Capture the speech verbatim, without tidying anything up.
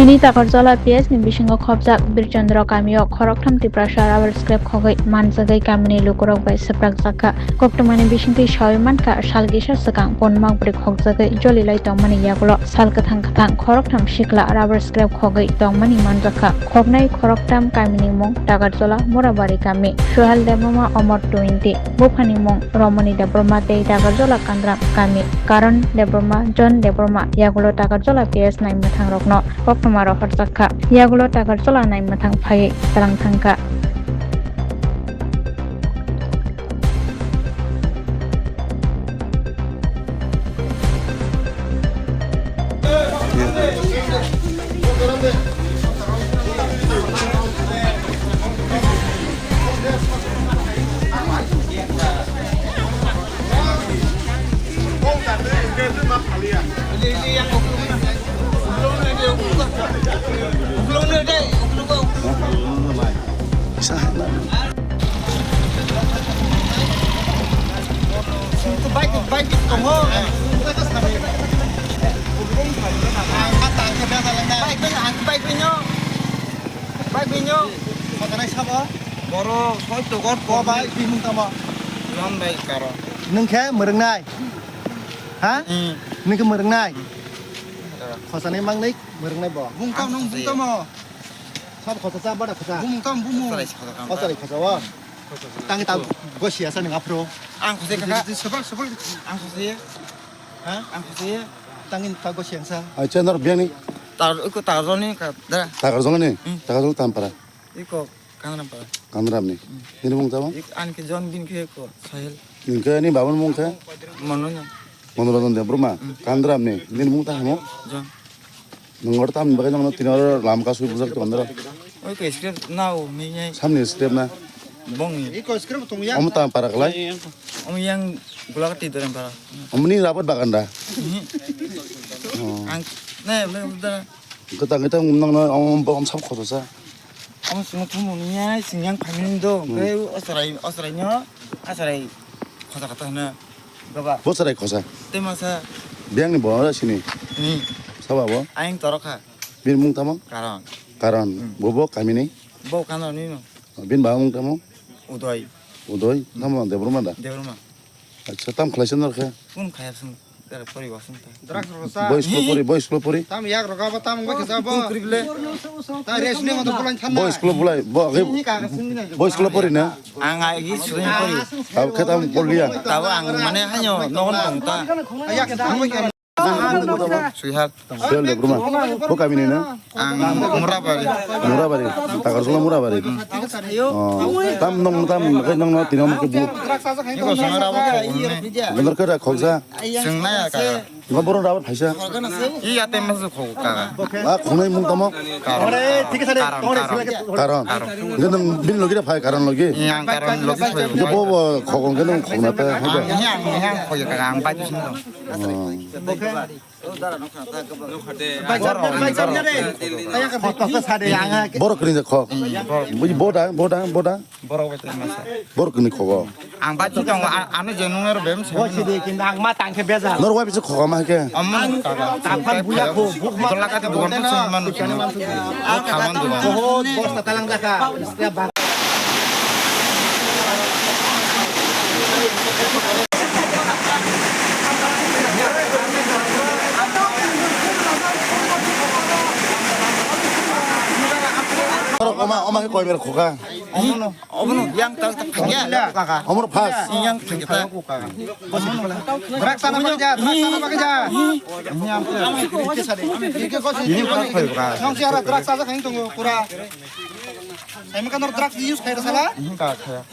Chini Takarjala P S ni bisingo khopjak Birchandra kamio khoroktham Tiprasa rubber scrap khogwi manjagwi kamini lukurok bai swprakjakha. Koktwmani bisingtwi sawi mankha, sal kisa swkang pon makbrwi khokjagwi jolilai tongmani yagulo sal kwthang kwthang khoroktham sikla rubber scrap khogwi tongmani manjakha. Khoknai khoroktham kamini mung Takarjala Murabari kami. Suhel Debbarma, Omor twenty. Buphani mung Romoni Debbarma tei Takarjala Kandram kami. Karan Debbarma, John Debbarma yagulo Takarjala P S nai mwthangrokno koktwma rohorjakha. Yagulo Takarjala nai mwthang phaiwi tlang thangkha. Bike, bike tongo. Bike, bike, ang bike bino. Bike bino. Makanai sabo. Boro soi to got ko bike bimung tamo. Jon bai karo. Nwng khe mwrwngnai. Ha? Hmm. Nwng khe mwrwngnai. Hmm. Khosani mangnai mwrwngnai bo. Bung kam nung bung tamo. Sab khosa sa bada khosa. Bung kam bung. Khosa lai khosa kam. Khosa lai khosa wa. Tang tang gosi asa nwng aphro. Ang khosai kaka. Sebal sebal. Ang khosai. Ha? Ang khosai. Tangin ta gosi angsa. Acha nor biani. Tar iko tar joni ka da. Takarjala ni. Hmm. Takarjala Tampara. Iko Kangram para. Kangram ni. Hmm. Nini mung tamo? Ik an ke John bin ke ko Sahil. Nini ke ni babun mung ke? Manonya. Manoranjan Debbarma. Hmm. Kangram ni. Nini mung tamo? John. Nungor tam bagai nang tino lam ka sui bujak tu andra. Oi ke script na o ni nyai. Samni script na. Bong ni. Iko script tung ya. Om tam para kalai. Om yang gulak ti dorem para. Om ni rabat bagan da. Hmm. Oh. Ang ne le da. Kwtang kwtang nang na om bom sam khoto sa. Om sung thum ni ya sing yang phamin do. Hmm. Ke o sarai o sarai nyo. A sarai khosa kata na. Gaba. Bo sarai khosa. Te masa. Biang ni bo ra sini. Ni. Saba bo. Aing torokha. Bin mung tamo? Karan. Karan. Hmm. Bo bo kami ni. Bo Kanram ni no. Bin ba mung tamo? Udoy. Udoy. Hmm. Tamo Debbarma da? Debbarma. Acha, tam khlaisa nor khe? Kun khaya sung, tara pori wasung ta. Drugs rok sa. Boy school pori, boy school pori. Tam yak rok abo tam wngkha sa bo. Kun kri bile. Ta rest ni moto bulan thanna. Boy school bulai, bo age. Ni ka sung ni. Boy school pori na? Ang ai gi sung pori. Tab khe tam pori ya. Tabo ang mane hanyo nogon tong ta. Yak sa bo. Suihal. Suihal Debbarma. Bo kami ni na? Ang Murabari. Murabari. Takarjala Murabari. Oh. Tam nong tam kai nong no tinam ke bu. Iko sangra bo ko ne. Bener ke da khoksa. Seng na ya ka. Ngo boron rabat phaisa. I ya tem mas khok ka. A khonai mung tamo. Karan. Karan. Karan. Karan. Karan. Nge nang bin logi da phai Karan logi. Yang Karan logi phai. Nge bo bo khok nge nang khok na ta. Yang yang khok ka ang pai tu sing. Oh. Borok kwrwi jak khok. Bo da, bo da, bo da. Borok kwrwi khok. Ang bai tong ano je nung ero bem se. Bo sidi kinda ang ma tang khe bejal. Nor wai bisa khok ma ke. Amon. Tang khan buya kho, buk ma. Dola ka dugan tu se man. Khaman dugan. Bosta talang jaka. Oma, oma ke koi ber khoka. Omono, omono yang tak tak ya. Omor pas. Yang tak tak. Drak sana pakai ja, drak sana pakai ja. Ini apa? Ini pas khoka. Nong siara drak sana kain tunggu pura. Emang kan drugs use kaya salah? Enggak, kaya.